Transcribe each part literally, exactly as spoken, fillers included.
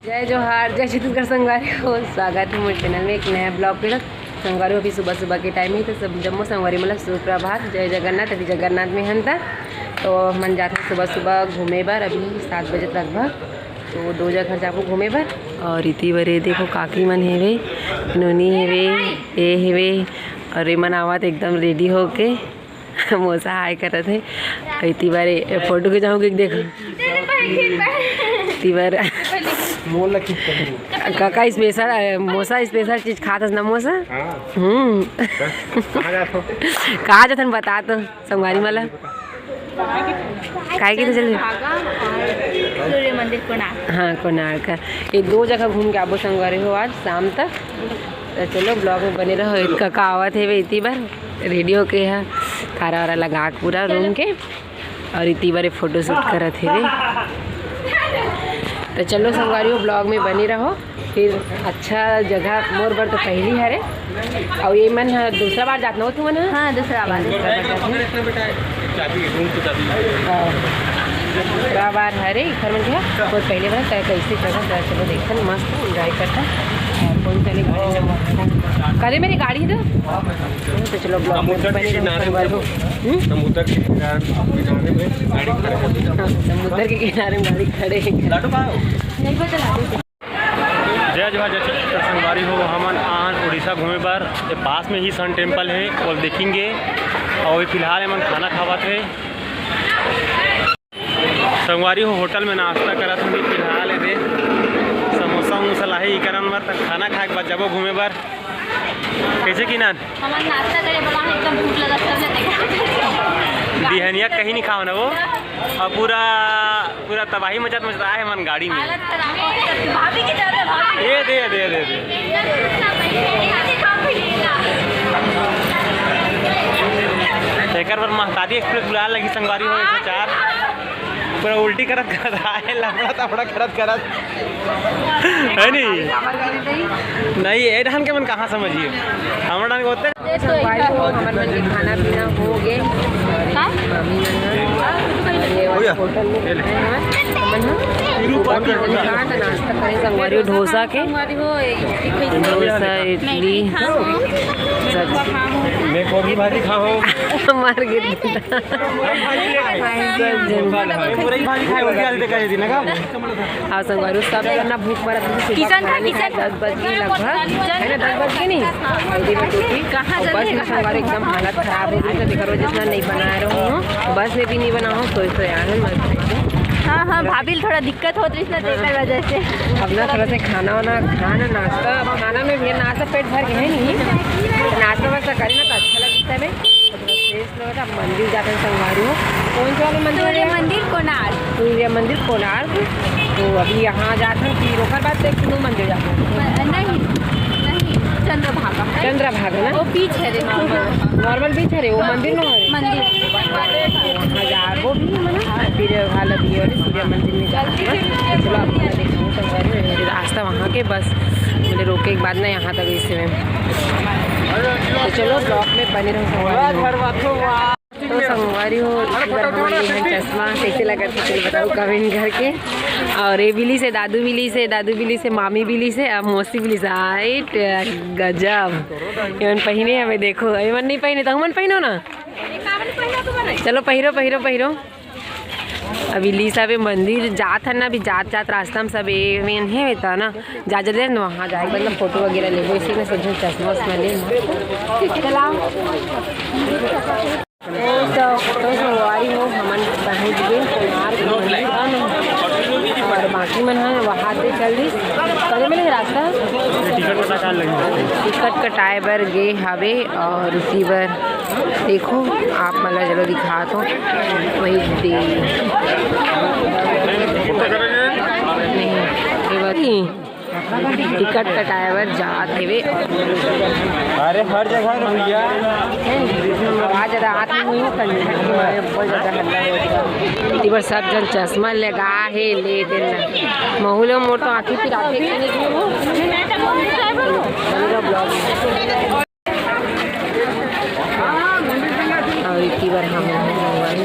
जय जोहार, जय छत्तीसगढ़ संगवारी हो, स्वागत हे मोर चैनल में एक नया ब्लॉग के साथ। संगवारी हो, अभी सुबह सुबह के टाइम हे, तो सब जम्मो संगवारी मन ला सुप्रभात, जय जगन्नाथ। अभी जगन्नाथ में हन ता, तो हमन जात हन सुबह सुबह घूमे बर, अभी सात बजे लगभग, तो दो जगह जाबो घूमे बर। और इति बर ये देखो, काकी मन हेवे, नोनी हेवे, ये हेवे, और ये मन आवत एकदम रेडी होके। मोसा हाय करत हे। अउ इति बर ए फोटो खिंचाहूँ कि देख। इति बर मोला खींच कर दे। काका स्पेशल, अ, मोसा स्पेशल चीज खात हस ना मोसा? हाँ। हम्म। कहाँ जात हो? कहाँ जाथन बता तो संगवारी मन ला। काय के तो चल। सूर्य मंदिर कोणार्क। हाँ, कोणार्क। ये दो जगह घूम के आबो संगवारी हो आज शाम तक। तो चलो ब्लॉग में बने रहो। एक काका आवत हेवे इति बर, रेडी होके हा, थारा वारा लगा के पूरा रूम के, और इति बर फोटो शूट करत हेवे। तो चलो संगवारी हो, ब्लॉग में बने रहो। फिर अच्छा जगह मोर बर तो पहली हरे, और ये मन ह दूसरा बार जात न हो तुमन ह? हाँ, दूसरा बार। दूसरा बार जात हो। चाबी, रूम की चाबी। हाँ। दूसरा बार हरे, घर मन के ह। कोई पहले बार तय कैसे जगह, जरा चलो देखते हैं, मस्त एंजॉय करता है। और कौन सा गाड़ी? करे मेरी गाड़ी दो। तो चलो ब्लॉग में समुद्र के बने रहो, किनारे संगवारी हो। हम्म? समुद्र के किनारे, किनारे में गाड़ी खड़े हैं। हाँ, समुद्र के किनारे में गाड़ी खड़े हैं। लाडू खाओ। नहीं पता लाडू। जय जोहार, जय छत्तीसगढ़ संगवारी हो, हमन आन उड़ीसा घूमे बर। ये पास में ही सन टेम्पल है, वो देखेंगे। और अभी फिलहाल हमन खाना खावत है। संगवारी हो, होटल में नाश्ता करत हन फिलहाल। ये दे समोसा उमोसा लाहे, इकरन बर तक खाना खाए के बाद जाबो घूमे बर। कैसे किनन? हमन नाश्ता करे बर आए, एकदम भूख लगत हे, हमने देखा। बिहनिया कहीं नहीं खाओ ना वो, और पूरा, पूरा तबाही मचत मचत आए हमन गाड़ी में। हालत खराब हो गई, भाभी के ज्यादा भाभी। दे, दे, दे, दे, दे। एकर बर महतारी एक्सप्रेस बुलाए लगी संगवारी हो, एक सौ चार। पूरा उल्टी करत करत आए, लफड़ा तफड़ा करत करत, है नी? नहीं, ए ढंग के मन कहाँ समझिए, हमर ढंग होते। संगवारी हो, हमर मन के खाना पीना हो गे। का? मामी मन ह, ये वाला होटल में खाए हवय। हमन ह सुबह के नाश्ता नाश्ता करे संगवारी हो, डोसा के। डोसा, इडली, सब्जी। मैं गोभी भाजी खाऊं। मार गिर। मुरई भाजी खाए, उल्टी आलू तक कहे दिन का। हाँ संगवारी, सब जना भूख मरत हे, सुबह किशन खाना नहीं खाए, किशन। दस बज गे लगभग, है ना, दस बज गे नहीं? हल्दी में टूटी। कहाँ और बस जल्दी? में संगवारी एकदम हालत खराब हो गई, तो बेकार वजह से नहीं बनाए रहूँ हूँ, बस में भी नहीं बना हूँ, सोए सोए आए हैं, मस्त। हाँ, हाँ, भाभी ल थोड़ा दिक्कत होत रहिस ना, तेकर वजह से। अब ना थोड़ा से खाना वाना, खाना नाश्ता, अब खाना में भी नाश्ता पेट भर के है नहीं, नाश्ता वास्ता करी ना तो अच्छा लगता है। अब मंदिर जाते हैं संगवारी हो। कौन से वाले मंदिर सूर्य है? मंदिर कोणार्क। सूर्य मंदिर कोणार्क। तो अभी यहाँ जाते हैं, फिर ओकर बाद से शिव मंदिर जाते हैं। नहीं, नहीं, चंद्रभागा। चंद्रभागा ना? वो बीच है रे, नॉर्मल। नॉर्मल बीच है रे, वो मंदिर नो है। मंदिर। वहाँ जाबो भी है ना, फिर वाला भी है, सूर्य मंदिर में जाते हैं। चलो, आप लोग देखो, संगवारी हो, रास्ता वहाँ के बस मुझे रोके के बाद ना यहाँ तक इसे में। तो चलो, ब्लॉग में बने रहो संगवारी हो। तो संगवारी हो, इसी बार हमन ये हन चश्मा, कैसे लगत हे, चलो बताओ कमेंट करके। और ये बिली से, दादू बिली से, दादू बिली से, मामी बिली से, अब मौसी बिली से। हाइट गजब, ये मन पहिने हवे, देखो, ये मन नहीं पहिने, तो हमन पहिनो ना। चलो पहिरो, पहिरो, पहिरो। अभी ली सब ए मंदिर जात हन ना, अभी जात जात रास्ता में सब ए मेन हे बेटा ना, जा जा दे ना वहाँ जाए, मतलब फोटो वगैरह लेबो, इसी में सोचे चश्मा उश्मा ले। चलाओ। तो, तो संगवारी हो, हमन पहुँच गए कोणार्क मंदिर, हाँ, नहीं। और बाकी मन ह वहाँ से चल दिस। करे मिले रास्ता? टिकट कटा लगी। टिकट कटाए बर गे हवे और उसी बर देखो, आप मन ला चलो दिखात हो, वही दे। नहीं, ये बात नहीं। टिकट कटाए बर जात हेवे। अरे, हर जगह ना भैया। आवाज ज्यादा आत नहीं हुई, कंजट के मारे बहुत ज्यादा हल्ला हो गया। इबर सब जन चश्मा लगा हे, ले देना। महू ले मोर तो आँखी पिराथे कि नहीं। और इतनी बार हम मोबाइल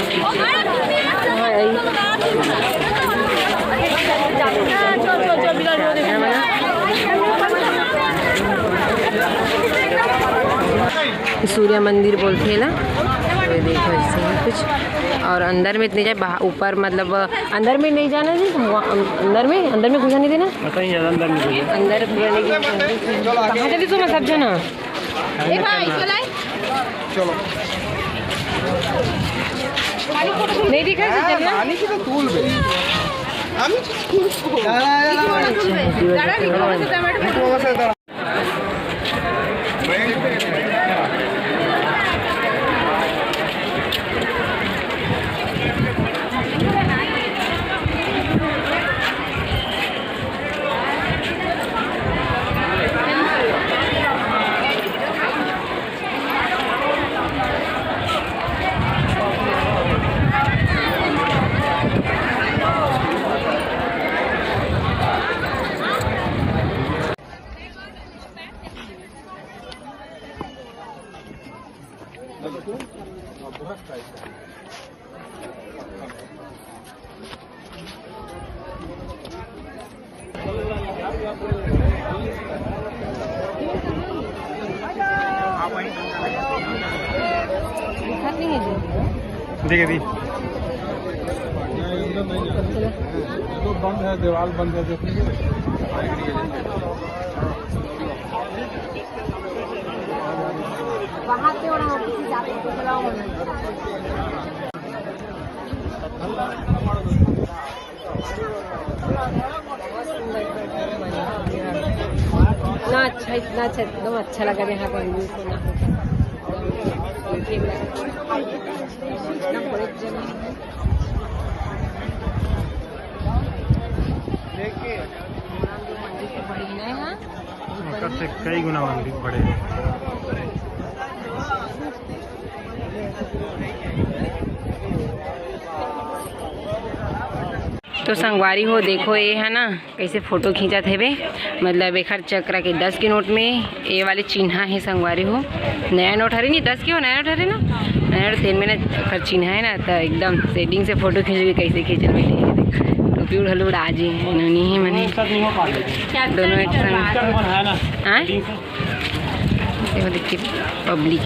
सूर्य मंदिर बोलथे ला। ये देखो ऐसे ही कुछ। और अंदर में इतने जाए, बाहर, ऊपर, मतलब अंदर में नहीं जाना जी, वहाँ अंदर में, अंदर में घुसा नहीं देना। बताइए यार, अंदर में घुसा नहीं। अंदर पूरा नहीं घुसा। कहाँ चली तू, मैं सब जना। ए भाई, चला। चलो। नहीं दिखा, चलना। पानी की तो तूल बे। আমি তো তুলবো। দাঁড়া, দাঁড়া, দাঁড়া। দাঁড়া, দাঁড়া। देखिए दी। तो बंद है, दीवार बंद है, देखिए। वहाँ पे और हम किसी जाते हैं, तो बुलाओ हमें। इतना अच्छा, इतना अच्छा, एकदम अच्छा लगा यहाँ पर view को ना। इतना बड़े जमीन है। देखिए। मंदिर तो बड़ी है, हाँ। ओकर से कई गुना मंदिर बड़े। तो संगवारी हो, देखो ये है ना, कैसे फोटो खींचत हेबे, मतलब एखर चक्रा के दस के नोट में ये वाले चिन्हा है संगवारी हो। नया नोट हरे नहीं, दस के हो, नया नोट हरे ना, नया नोट तेन में ना एखर चिन्हा है ना, तो एकदम setting से फोटो खींच के कैसे खींचल बैठे हैं, देख, टोपी उड़ल उड़ा जी, नोनी ही मने। दोनों एक संग। हाँ? देखो, देखिए, public।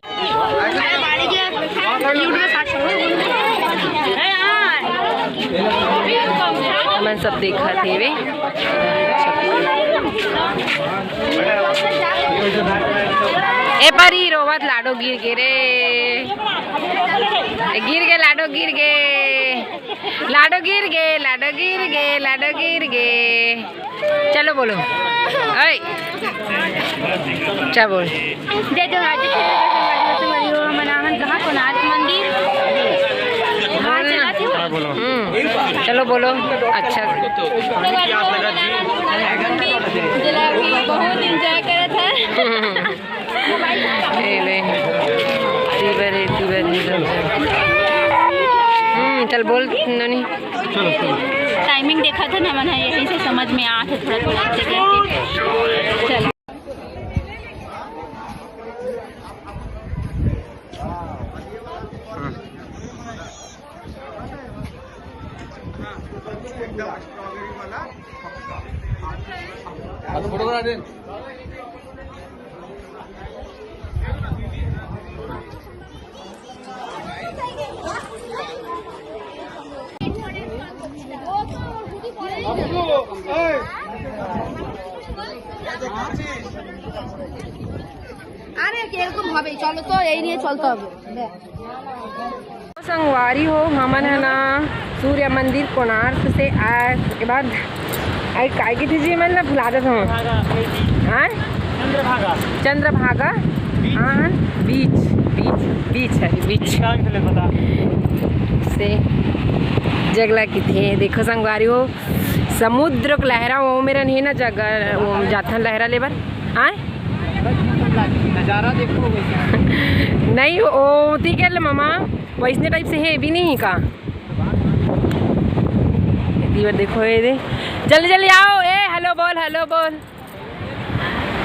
हमन सब देखत हेवे। ए परी, रोवत लाडो गिर गे रे। ए, गिर गे लाडो, गिर गे। लाडो गिर गे, लाडो गिर गे, लाडो गिर गे। चलो बोलो। ओए। अच्छा बोल। जय जोहार, जय छत्तीसगढ़ संगवारी हो, संगवारी हो, हमन आहन कहाँ? कोणार्क मंदिर। हाँ, चला थी। हम्म, चलो बोलो। अच्छा। जलेबी बहुत enjoy करत है। ए ले, तीबर है, तीबर है सब। हम्म, चल बोल नोनी। चलो, चलो। Timing देखा था ना, मन है यहीं से समझ में आ था थोड़ा थोड़ा ऐसे करके। चलो। हम्म। আরে, এরকম হবে, চলো তো, এই নিয়ে চলতে হবে। संगवारी हो, हमन ह ना सूर्य मंदिर कोणार्क से आए के बाद, आई काय के जी, मन ला भुला देत हूँ। हाँ? चंद्रभागा। चंद्रभागा। बीच। हाँ, हाँ, बीच, बीच, बीच है, बीच। बीच कहाँ से ले पता? से जगला किथे, देखो संगवारी हो, समुद्र के लहरा, वो मेरा नहीं ना जगह, वो जाथन लहरा लेबर। हाँ? नज़ारा देखो वैसे। नहीं, ओ, ठीक है ले मामा, वैसने type से है भी नहीं का। ये दीवर देखो, ये दे, जल्दी जल्दी आओ। ए, hello बोल, hello बोल।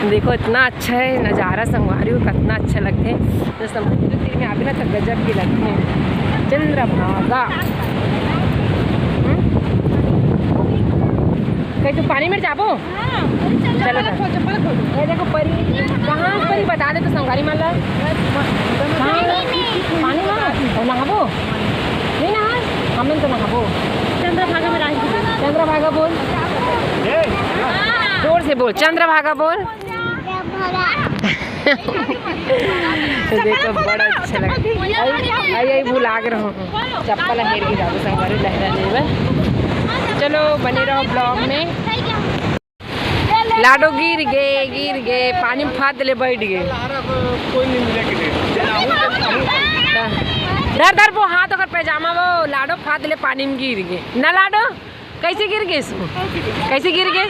देखो, इतना अच्छा है नज़ारा संगवारी हो, कितना अच्छा लगते हैं। तो समुद्र तीर में आते ना, तो गजब के लगते हैं। चंद्रभागा। हम्म? कहीं तो पानी में जाबो? चलो चप्पल खोल, चप्पल खोल। ये देखो परी, कहाँ परी बता दे तो संगवारी मन ला। कहाँ? पानी में। और नहाबो? नहीं नहा, हमन तो नहाबो। चंद्रभागा में राज। चंद्रभागा बोल, जोर से बोल, चंद्रभागा बोल। तो देखो, बड़ा अच्छा लगा। अरे, अरे, अरे, भुला के रहो, चप्पल हेर के जाबो संगवारी लहरा लेबर। चलो, बने रहो ब्लॉग में। लाडो गिर गे, गिर गे, पानी में फाद ले बैठ गे। कोई नहीं मिले कि नहीं। धर, धर वो हाथ, ओकर पैजामा, वो लाडो फाद ले पानी में गिर गे। ना लाडो, कैसे गिर गे? कैसे गिर गे?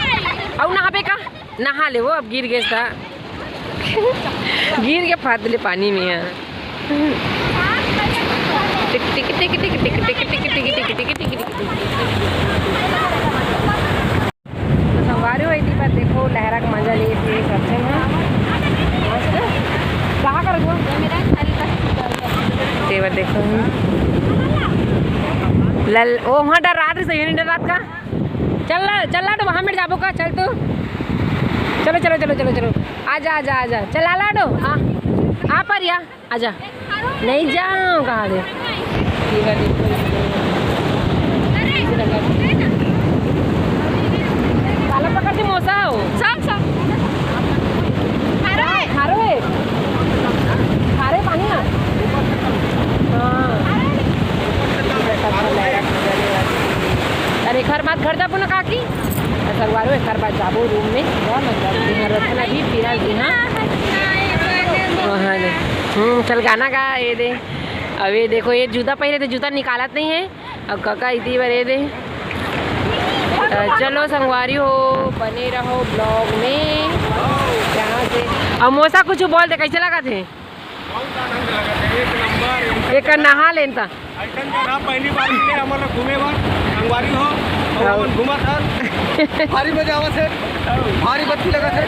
अउ नहाबे का? नहा ले वो, अब गिर गे ता। गिर के फाद ले पानी में। हाँ। टिक टिक टिक टिक। तो संगवारी हो, एती पर देखो, लहरा के मजा लेत हे सब झन ह। मस्त। कहाँ कर गो? तेवर देखो। लल, ओ, वहाँ डरात रही, सही नहीं डरात का? चल ला, चल लाडो, वहाँ में जाबो का? चल तू। चलो, चलो, चलो, चलो, चलो। आजा, आजा, आजा। चल आ लाडो। आ, आ पर या। आजा। नहीं जाओ, कहाँ दे? ये वाली। ताला पकड़ के मोसा हो। सब, सब। खारो है। खारो है। खारे पानी ना। हाँ। अरे, घर बात घर जाबो ना काकी। संगवारी हो, एकर बाद जाबो रूम में। जा, मतलब, यहाँ रखन अभी, फिलहाल यहाँ। वहाँ ले। हम्म, चल गाना गा, ये दे। अब ये देखो, ये जूता पहने थे, जूता निकालत नहीं है। अब काका इतनी बार ये दे। तो चलो संगवारी हो, बने रहो ब्लॉग में। यहाँ से अब मोसा कुछ बोल दे, कैसे लगा थे? बहुत आनंद लगा था, एक नंबर। एक नहा लेन था। अइसन जगह पहली बार मिले हमन ला घूमे बर, संगवारी हो, अउ हाँ। हमन घूमत हन। भारी मजा आवत हे, भारी बत्ती लगत हे।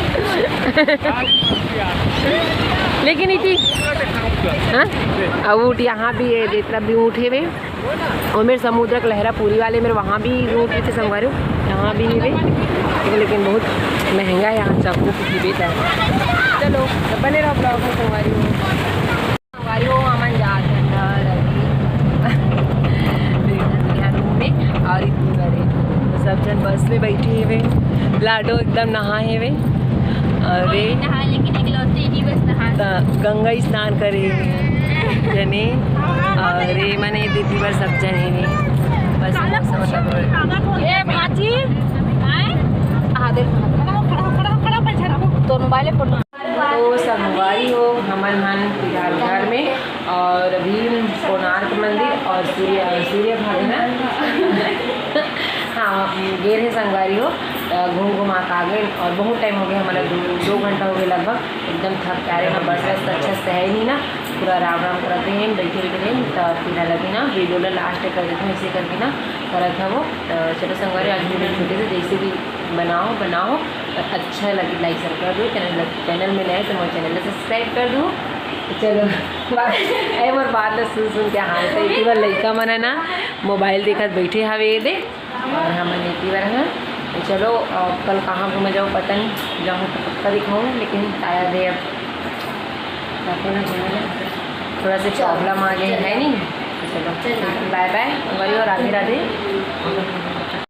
लेकिन इति, हाँ? अउ ऊँट यहाँ भी है, जितना भी ऊँट है वे, और मेरे समुद्र के लहरा पूरी वाले मेरे वहाँ भी ऊँट थे संगवारी हो, यहाँ भी है वे, लेकिन बहुत महंगा है यहाँ चाकू की कीमत है। चलो, तो बने रहो ब्लॉग में संगवारी हो। संगवारी हो, हमन जात हन घर अभी। बेटा के रूम में, और इतनी बड़े सब झन बस में बैठे हेवे। लाडो एकदम नहा हेवे। अरे नहा, लेकिन इकलौते ही बस नहा। त गंगा स्नान करे हेवे जने। अरे मने दीदी बर सब झन हेवे। बस मौसम मतलब ए भाजी। आदर। तो मोबाइल फोन। तो संगवारी हो, हमन हन फिलहाल घर में, और अभी कोणार्क मंदिर और सूर्य, सूर्य भागना। हाँ, गे रहे संगवारी हो, अ, घूम घुमा के आ गए, और बहुत टाइम हो गया हमारा, दो, दो घंटा हो गया लगभग, एकदम थक के आ रहे ना, बस बस अच्छा से है नहीं ना, पूरा राम राम करते हैं, बैठे बैठे हैं, तो फिलहाल अभी ना वीडियो ला लास्ट कर देते हैं, इसे करके ना करत है वो। तो चलो संगवारी, आज वीडियो छोटे से जैसे भी बनाओ बनाओ, अच्छा लगे लाइक शेयर कर दो। चैनल, चैनल में नए तो मोर चैनल ला सब्सक्राइब कर दो। चलो बाय। ए मोर बात ला सुन सुन के हाँ से एक बार लइका मन है ना मोबाइल देखत बैठे हवे ये दे, और हमन एक बार है। तो चलो, अब कल कहाँ घूमे जाओ पता नहीं, जाऊँ तो पक्का दिखाऊँ, लेकिन शायद है अब जाते ना घूमे, थोड़ा सा प्रॉब्लम आ गई है नहीं। तो चलो बाय बाय, राधे राधे।